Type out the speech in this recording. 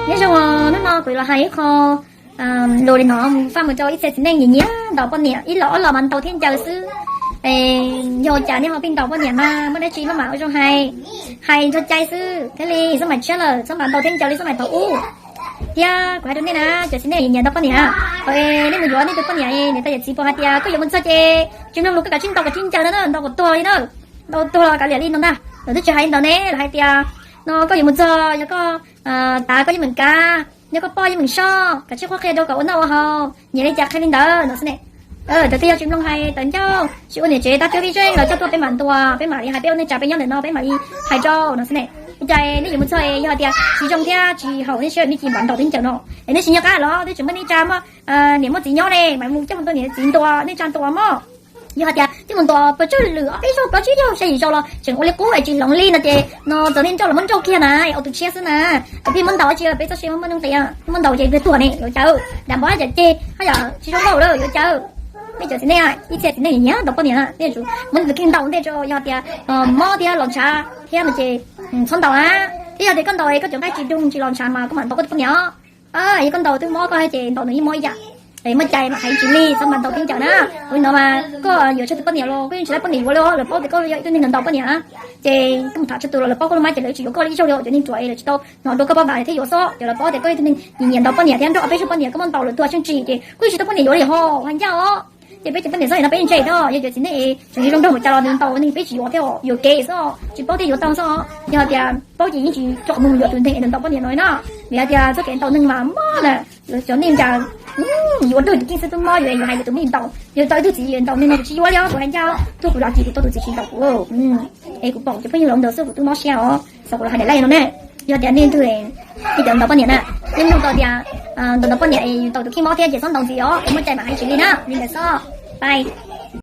Nyob zoo, hnub no kuv los hais ib qho lus li no mus faj mus rau ib txhia txiv neej nyiam nyiam ntaus poj niam, ib los ob los mas ntaus thiab ncaws xwb. Yog cas nej ho pheej ntaus poj niam mas muaj dab tsi maj mam ua zoo hais, hais nrog cai xwb thiaj li txhob mam tshiab lawm, txhob mam ntaus thiab ncaws li txhob mam thaum ub. Thiab kuv hais rau nej na, cov txiv neej nyiam ntaus poj niam, thaum nej mus yuav nej tus poj niam niam tais yawm txiv puas hais tias koj yuav mus txog ces tsis mloog lus, koj kav tsij ntaus kav tsij ncaws no na, ntaus kom tuag li na, ntaus tuag los kav liam li no ntag. Lawv twb tsis hais ntawd ne, lawv hais tias no koj yuav mus txog yog koj tav koj yeej meem kav, yog koj poj yeej meem soj, kav tsij qhuab qhia rau kom ua noj ua haus, nyiam li cas qhia li ntawd no xwb ne. Cov twg yog tsis mloog hais tawv ncauj tsis ua niam tsev tab tiab vij zeej los coj tuaj peb mam ntuas, peb mam li hais, peb ua neej tsa peb nyob ntawm no peb mam li hais rau no xwb ne. Li cas nej yuav mus txog yog hais tias tsis zoo thiab tsis haum nej siab nej cia li ntaus thiab ncaws no es nej tsis nyob qab los twb tsis muaj neej tsa, muaj niam muaj txiv nyob ne mas mus coj mus tus niam txiv ntuas, neej tsa ntuas mog. Yog hais tias coj mus ntuas pes tsawg lwm ob peb zaug plaub tsib zaug xya yim zaus los tseem ua li qub es tsis hloov li no ces no txog nej nrauj los muab nrauj kiag na, es ua tus tshiab xwb na. Peb muab ntaus tsis peb txoj sia muab nqis, muab ntaus ces tuag ne yuav cas, dam npov haj yam ceg haj yam tsis zoo nkauj lawm yuav cas. Nej cov txiv neej, ib txhia txiv neej nyiam ntaus poj niam, nej yuav tsum muab nej tus kheej ntaus ntej tso, yog hais tias mob thiab los ntshav thiab no ces txhob ntaus na. Thiab yog tias koj ntaus es koj cov nqaij tsis doog tsis los ntshav mas koj mam ntaus koj tus poj niam os. Yog koj ntaus twb mob koj ces ntaus nws yeej mob ib yam. Muaj cai mam hais tsis li, txhob mam ntaus thiab ncaws na. Ua li no mas koj yuav tsawg tus poj niam los koj yeej tsis tau poj niam yuav li, lawv paub tias koj yog ib tug neeg ntaus poj niam ces koj mus tham tsawg tus los lawv paub koj lub mab ces lawv tsis yuav koj li ib zaug li, cov neeg ruam es lawv tsis tau hnov dua koj pab vam thiab yuav xwb. Ces lawv paub tias koj yog ib tug neeg nyiam ntaus poj niam thiab nrog ob peb zaug poj niam koj muab ntaus lawm tuag tsheej tsis ces koj yeej tsis tau poj niam yuav li ho, hais ncaj os. Ces peb cov poj niam txhob yam no peb yeej ntse no, yog cov txiv neej es tseem zoo nraug npaum cas los nws ntaus neeg peb tsis yuav thiab, yuav kev xwb, tsis paub thiaj yuav tau xwb. Yog hais tias paub ces yeej tsis tsom mus yuav tus neeg es ntaus poj niam no na. Vim hais tias txoj kev ntaus neeg mas mob na, cov neeg cas yuav ua dog tus kheej xwb twb mob, yuav yuav hais tias tus me ntaus, yog tau ib tug txiv ntaus neeg no kuv tsis yuav li os, kuv hais ncaj, tuaj kuv los ces kuv tau tus txiv tsis ntaus kuv. Es kuv pom cov phooj ywg los ntawd xwb kuv twb mob siab os, xav kuv los hais daim laij no ne. Yog tias nej leej twg ib cov ntaus poj niam na, nej mloog tau tias ntaus ntaus poj niam es yus tau tus kheej mob thiab ces txhob ntaus ntxiv os, es muaj cai mam hais tsis li na, li ntawd xwb, bye.